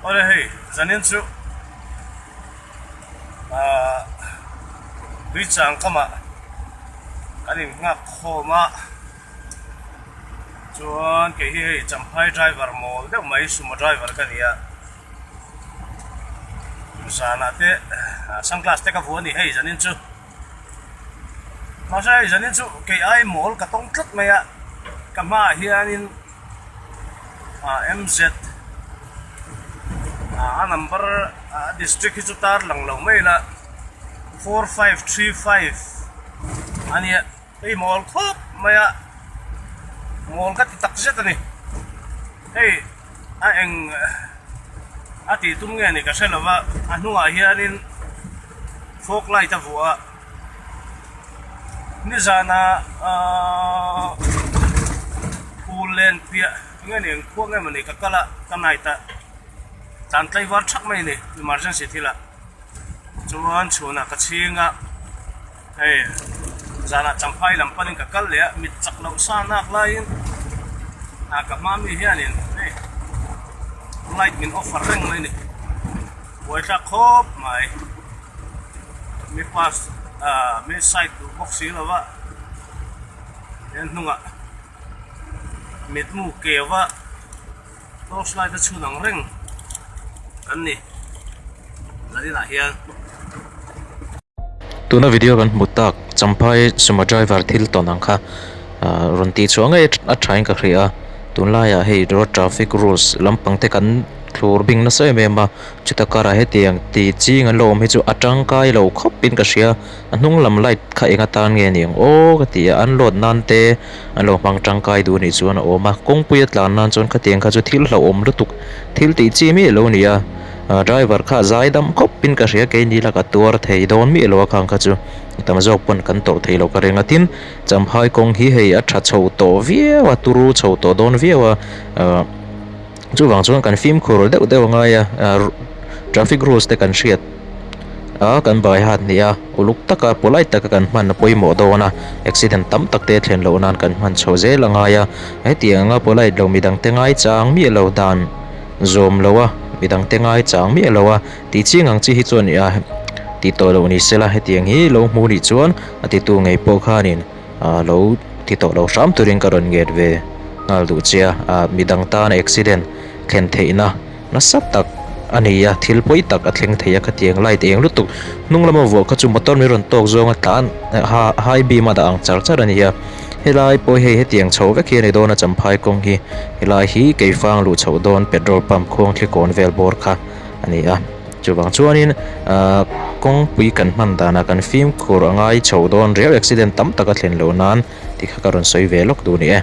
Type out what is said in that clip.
Awle hei zanin chu ahh tuichang kamah kan in nghak khawm a chuan kei hi hei champhai driver mawl deuh mai sumo driver ka ni a zanah te sunglass te ka vuah a ni hei zanin chu. Mahse hei zanin chu kei ai mawl ka tawng tlat mai a ka hmaah hianin ah MZ ah a number a district hi chu tar lang lo mai ila 4535 a nia hei mawl khawp mai a mawl ka ti tak zet a ni hei a eng a tih tum nge ni ka hre lova a hnungah hianin. Fog light a vuah a, nizana ahh phul len piah eng nge ni engkhuang emaw ni ka kal a ka night a tlan tlaivar thak mai a ni emergency thil ah chuan chhunah ka chhing a hei zanah champhai lam panin ka kal leh a mit chak loh sa nak laiin ah ka hma mi hianin hei light min offer reng mai a ni. Buaithlak khawp mai mi pass ah mi side duh bawk si lo va he hnungah mitmu keu a torch light a chhun ang reng kan ni zaninah hian. Tuna video kan hmu tak Champhai sumo driver thil tawn ang kha ah rawn tih chhuah ngei a thain ka hria a tunlaiah hei road traffic rules lampang te kan thlur bing nasa em em a chuta karah hetiang tih ching an lo awm hi chu a tangkai lo khawp in ka hria a hnung lam light kha eng atan nge ni ang aw ka ti a an load nan te an lo hmang tangkai duh anih chuan a awm a kawngpui a tlan nan chuan khatiang kha chu thil hlauhawm lutuk thil tih chi miah lo a ni a ah driver kha a zai dam khawp in ka hria keini laka tuar thei dawn miah lo a khang kha chu tam zawk pawn kan tawrh thei lo ka ring a tin champhai kawng hi hei a tha chho tawh viau a turu chho tawh dawn viau a ah. Chuvang chuan kan fimkhur deuh deuh a ngai a, traffic rules te kan hriat a, kan bai hat hnih a, uluk taka polite taka kan hman a pawimawh dawn a, accident tam tak te thlen loh nan kan hman chho zel a ngai a, hetiang anga polite lo midang te ngaichang miah lo dan zawm lo a, midang te ngaichang miah lo a tih ching ang chi hi chuan ih a tih tawh loh ni sela hetiang hi lo hmu nih chuan a titu ngei pawh khanin ah lo ti tawh lo hram turin ka rawn nget ve nghal duh che a, ah midang tana accident thlen theihna nasa tak a ni a, thil pawi tak a thleng thei a khatiang light eng lutuk hnung lama vuah kha chu motor min rawn tawk zawnga tlan high beam a dah ang char char a ni a, helai pawh hei hetiang chho vek hi a ni dawn a champhai kawng hi helai hi keifang luh chhoh dawn petrol pump khuang thli kawn vel bawr kha a ni a. Chuvang chuanin ahh kawngpui kan hman danah kan fimkhur a ngai chho dawn riau accident tam tak a thlen loh nan tih kha ka rawn sawi ve lawk duh a ni e.